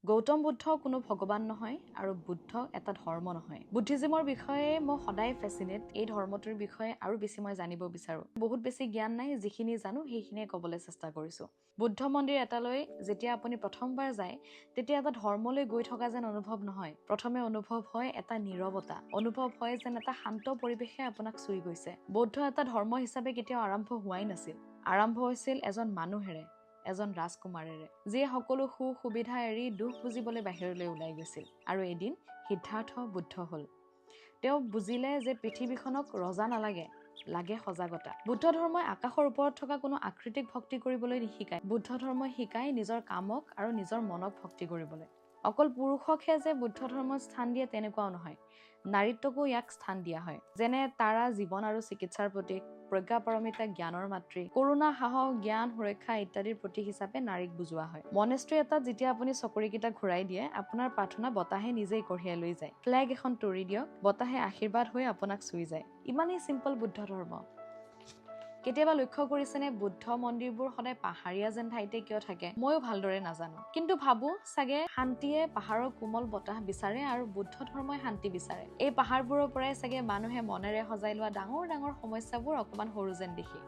গৌতম বুদ্ধ কোনো ভগৱান নহয় আৰু বুদ্ধ এটা ধৰ্ম নহয়। বুদ্ধিজিমৰ বিষয়ে মই সদায় ফেচিনেট। এই ধৰ্মটোৰ বিষয়ে আৰু বেছি মই জানিব বিচাৰোঁ। বহুত বেছি জ্ঞান নাই, যিখিনি জানো সেইখিনিয়ে ক'বলৈ চেষ্টা কৰিছোঁ। বুদ্ধ মন্দিৰ এটালৈ যেতিয়া আপুনি প্ৰথমবাৰ যায়, তেতিয়া এটা ধৰ্মলৈ গৈ থকা যেন অনুভৱ নহয়। প্ৰথমে অনুভৱ হয় এটা নীৰৱতা, অনুভৱ হয় যেন এটা শান্ত পৰিৱেশে আপোনাক চুই গৈছে। বৌদ্ধ এটা ধৰ্ম হিচাপে কেতিয়াও আৰম্ভ হোৱাই নাছিল। আৰম্ভ হৈছিল এজন মানুহেৰে, এজন ৰাজকুমাৰেৰে, যিয়ে সকলো সু সুবিধা এৰি দুখ বুজিবলৈ বাহিৰলৈ ওলাই গৈছিল। আৰু এদিন সিদ্ধাৰ্থ বুদ্ধ হ'ল। তেওঁ বুজিলে যে পৃথিৱীখনক ৰজা নালাগে, লাগে সজাগতা। বুদ্ধ ধৰ্মই আকাশৰ ওপৰত থকা কোনো আকৃতিক ভক্তি কৰিবলৈ নিশিকায়। বুদ্ধ ধৰ্মই শিকায় নিজৰ কামক আৰু নিজৰ মনক ভক্তি কৰিবলৈ। অকল পুৰুষকহে যে বুদ্ধ ধৰ্মত স্থান দিয়ে তেনেকুৱাও নহয়, নাৰীত্বকো ইয়াক স্থান দিয়া হয়। যেনে তাৰা জীৱন আৰু চিকিৎসাৰ প্ৰতীক, প্ৰজ্ঞা পাৰমিতা জ্ঞানৰ মাতৃ, কৰুণা, সাহস, জ্ঞান, সুৰক্ষা ইত্যাদিৰ প্ৰতীক হিচাপে নাৰীক বুজোৱা হয়। মনেষ্ট্ৰী এটাত যেতিয়া আপুনি চকৰিকেইটা ঘূৰাই দিয়ে, আপোনাৰ প্ৰাৰ্থনা বতাহে নিজেই কঢ়িয়াই লৈ যায়। ফ্লেগ এখন তৰি দিয়ক, বতাহে আশীৰ্বাদ হৈ আপোনাক চুই যায়। ইমানেই চিম্পল বুদ্ধ ধৰ্ম। কেতিয়াবা লক্ষ্য কৰিছেনে বুদ্ধ মন্দিৰবোৰ সদায় পাহাৰীয়া যেন ঠাইতে কিয় থাকে? ময়ো ভালদৰে নাজানো, কিন্তু ভাবো চাগে শান্তিয়ে পাহাৰৰ কোমল বতাহ বিচাৰে আৰু বুদ্ধ ধৰ্মই শান্তি বিচাৰে। এই পাহাৰবোৰৰ পৰাই চাগে মানুহে মনেৰে সজাই লোৱা ডাঙৰ ডাঙৰ সমস্যাবোৰ অকণমান সৰু যেন দেখি।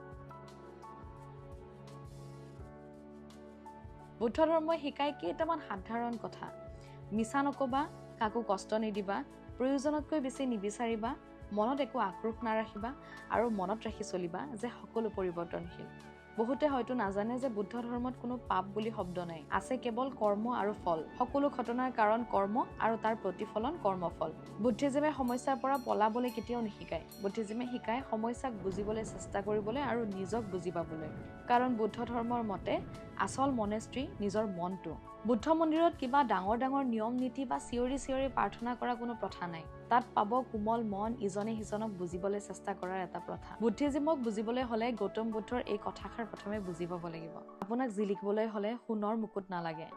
বুদ্ধ ধৰ্মই শিকায় কেইটামান সাধাৰণ কথা। মিছা নকবা, কাকো কষ্ট নিদিবা, প্ৰয়োজনতকৈ বেছি নিবিচাৰিবা, মনত একো আক্ৰোশ নাৰাখিবা আৰু মনত ৰাখি চলিবা যে সকলো পৰিৱৰ্তনশীল। বহুতে হয়তো নাজানে যে বুদ্ধ ধৰ্মত কোনো পাপ বুলি শব্দ নাই, আছে কেৱল কৰ্ম আৰু ফল। সকলো ঘটনাৰ কাৰণ কৰ্ম আৰু তাৰ প্ৰতিফলন কৰ্মফল। বুদ্ধিজিমে সমস্যাৰ পৰা পলাবলৈ কেতিয়াও নিশিকায়। বুদ্ধিজিমে শিকায় সমস্যাক বুজিবলৈ চেষ্টা কৰিবলৈ আৰু নিজক বুজি পাবলৈ। কাৰণ বুদ্ধ ধৰ্মৰ মতে আচল মনেষ্ট্ৰী নিজৰ মনটো। বুদ্ধ মন্দিৰত কিবা ডাঙৰ ডাঙৰ নিয়ম নীতি বা চিঞৰি চিঞৰি প্ৰাৰ্থনা কৰা কোনো প্ৰথা নাই। তাত পাব কোমল মন, ইজনে সিজনক বুজিবলৈ চেষ্টা কৰাৰ এটা প্ৰথা। বুদ্ধিজিমক বুজিবলৈ হ'লে গৌতম বুদ্ধৰ এই কথাষাৰ প্ৰথমে বুজি পাব লাগিব। আপোনাক জিলিকিবলৈ হ'লে সোণৰ মুকুট নালাগে,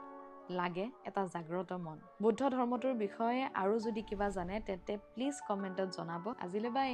লাগে এটা জাগ্ৰত মন। বুদ্ধ ধৰ্মটোৰ বিষয়ে আৰু যদি কিবা জানে তেন্তে প্লিজ কমেণ্টত জনাব। আজিলৈ বাই।